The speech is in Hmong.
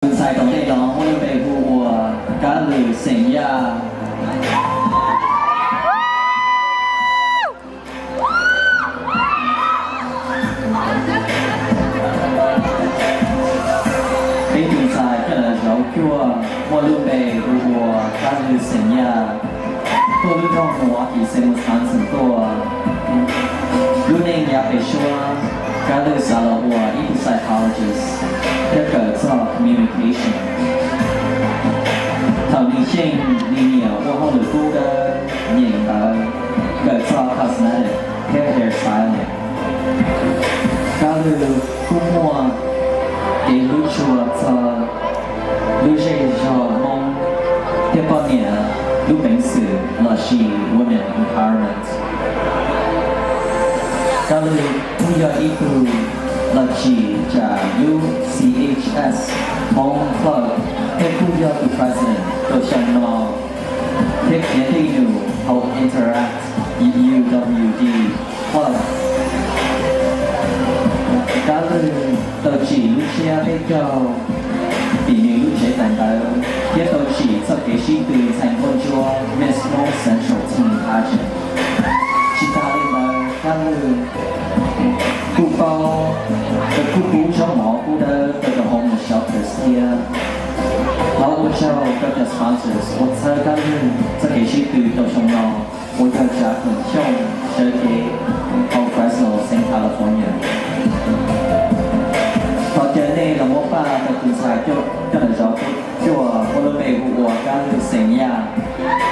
Tus ntxhais tom ntej no muaj lub npe hu ua Kab Lwm xeem Yaj. Peb tus ntxhais coj los zaum cuaj muaj lub npe hu ua Kab Lwm xeem Yaj. Tuaj lub nroog Milwaukee, xeev Wisconsin tuaj. Lub neej yav pem suab, Kab Lwm xav los ua ib tug psychologist thiab kawm txog communication. Thaum nws xyeej, nws nyiam ua hauj lwm kub dawb, nyeem ntawv, kawm txog cosmetic thiab hair styling. Kab Lwm kuj muaj kev hlub tshua txog lub zej zog Hmoob thiab poj niam lub peev xwm lossis women empowerment. Kab Lwm kuj yog ib tug los tsim tsam lub C H S Hmoob Club thiab kuj yog tus president rau xyoo no, thiab khiav tej num hauv Interact U W D Club. Kab Lwm tau tsim lub tsiab peb caug vim nws lub tsev kawm ntawv thiab tau tsim txoj kev sib tw ntxhais nkauj ntsuab Miss Hmoob Central Teen Pageant. Tsis tas li ntawd, Kab Lwm kuj paub, kuj pub zaub mov kub dawb rau home shelters thiab. Thov ua tsaug rau cov sponsors uas txhawb Kab Lwm txoj kev sib tw rau xyoo no, uas yog tsav Koom Xyooj sawv cev hauv Fresno, xeev California. Thov caw nej los muab paj rau tus ntxhais coj los zaum cuaj muaj lub npe hu ua Kab Lwm xeem Yaj.